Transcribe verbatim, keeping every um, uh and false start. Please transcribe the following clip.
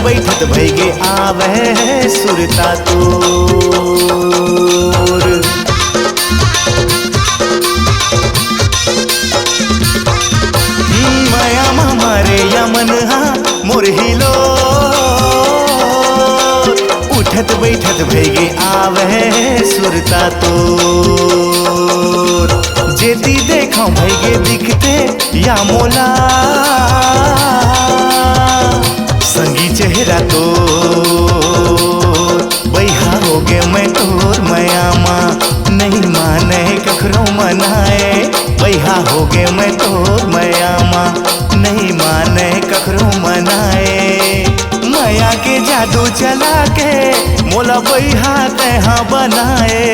बैठत भइगे आवहे सुरता तोर। हम्म, मया मा मारे या मन हा मोर हिलोर। उठत बैठत भइगे आवहे सुरता तोर। जेती देखौं भइगे दिखथे या मोला संगी चेहरा तोर। बइहा होगे मैं तोर मया मा, नहीं माने कखरो मनाए। बइहा होगे मैं तोर मया मा, नहीं माने कखरो मनाए। मया के जादू चला के मोला बइहा तेहा बनाए।